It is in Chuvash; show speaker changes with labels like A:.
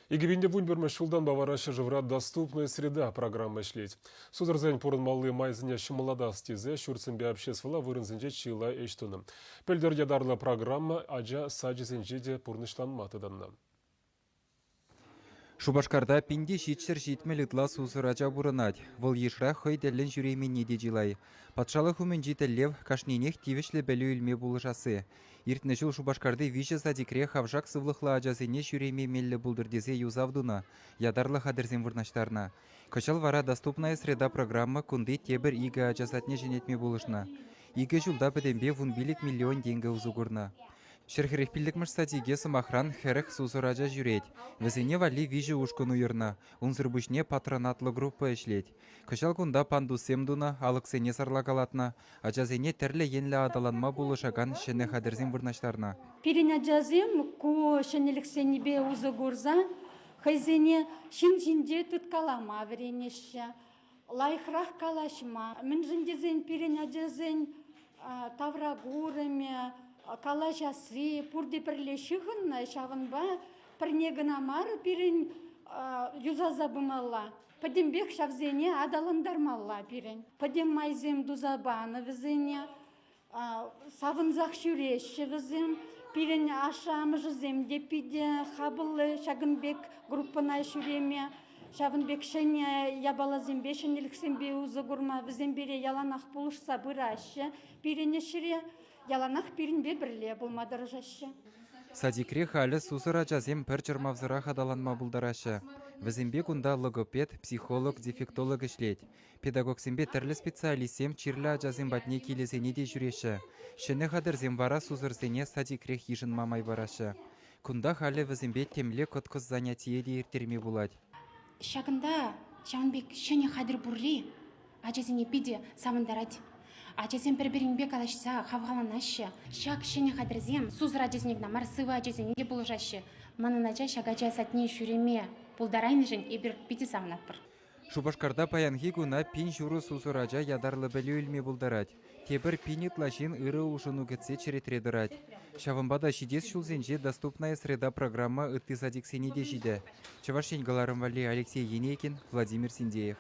A: 2011 ҫултанпа вара ҫӗршывра «Доступная среда» программа ӗҫлет. Сусӑрсен пурӑнмалли майсене ҫӑмӑллатас тесе ҫуртсемпе обществӑлла вырӑнсенче чылай ӗҫ тунӑ. Пӗлтӗр ятарлӑ программа ача сачӗсенче те пурнӑҫланма тытӑннӑ.
B: Шупашкарта 1770 ытла сусӑр ача пурӑнать. Вӑл йышра хӑй тӗллӗн ҫӳрейменни те чылай. Патшалӑх умӗнчи тӗллев – кашнинех тивӗҫлӗ пӗлӳ илме пулӑшасси. Иртнӗ ҫул Шупашкарти виҫӗ садикре хавшак сывлӑхлӑ ачасене ҫӳреме меллӗ пултӑр тесе юсав тунӑ, ятарлӑ хатӗрсем вырнаҫтарнӑ. Кӑҫал вара «Доступная среда» программа кунти тепӗр икӗ ача садне ҫӗнетме пулӑшнӑ. Икӗ ҫулта пӗтӗмпе 15 миллион тенкӗ усӑ курнӑ. 145-мӗш садике, сӑмахран, 40 сусӑр ача ҫӳрет. Вӗсене валли виҫӗ ушкӑн уйӑрнӑ. Унсӑр пуҫне патронатлӑ группа ӗҫлет. Кӑҫал кунта пандуссем тунӑ, алӑксене сарлакалатнӑ, ачасене тӗрлӗ енлӗ аталанма пулӑшакан ҫӗнӗ хатӗрсем вырнаҫтарнӑ.
C: Пирӗн ачасем ку ҫӗнӗлӗхсенипе усӑ курса хӑйсене ҫын ҫинче тыткалама вӗренеҫҫӗ, лайӑхрах калаҫма. Мӗншӗн тесен пирӗн ачасен тавракурӑмӗ, калаҫасси пурте пӗрле ҫыхӑннӑ, ҫавӑнпа пӗрне кӑна мар пирӗн юсаса пымалла. Пӗтӗмпех ҫавсене аталантармалла пирӗн. Пӗтӗм майсем туса панӑ вӗсене. Савӑнсах ҫӳреҫҫӗ вӗсем. Пирӗн ашшӗ-амӑшӗсем те питӗ хапӑллӑ ҫакӑн пек группӑна ҫӳреме, ҫавӑн пек ҫӗнӗ япаласемпе, ҫӗнӗлӗхсемпе усӑ курма. Вӗсем пире яланах пулӑшса пыраҫҫӗ. Пирӗн ӗҫре яланах пирӗнпе пӗрле пулма тӑрӑшаҫҫӗ.
B: Садикре халӗ сусӑр ачасем пӗр чӑрмавсӑрах аталанма пултараҫҫӗ. Вӗсемпе кунта логопед, психолог, дефектолог ӗҫлет. Педагогсемпе тӗрлӗ специалистсем чирлӗ ачасем патне килӗсене те ҫӳреҫҫӗ. Ҫӗнӗ хатӗрсем вара сусӑрсене садикрех йышӑнма май параҫҫӗ. Кунта халӗ вӗсемпе темле кӑткӑс занятие те ирттерме пулать.
D: Ҫакӑнта ҫавӑн пек ҫӗнӗ хатӗр пурри ачасене питӗ савӑнтарать. Ачасем пӗр-пӗринпе калаҫса хавхаланаҫҫӗ. Ҫак ҫӗнӗ хатӗрсем сусӑр ачасене кӑна мар, сывӑ ачасене те пулӑшаҫҫӗ. Манӑн ача ҫак ача садне ҫӳреме пултарайнӑшӑн эпир питӗ савӑнатпӑр.
B: Шупашкарта паянхи куна 1000 ҫурӑ сусӑр ача ятарлӑ пӗлӳ илме пултарать. Тепӗр пин ытла ҫын ырӑ улшӑну кӗтсе черетре тӑрать. Ҫавӑнпа та ҫитес ҫулсенче «Доступная среда» программа ытти садиксене те ҫитӗ. Чӑваш Ен кӑларӑм валли Алексей Енейкин, Владимир Синдеев.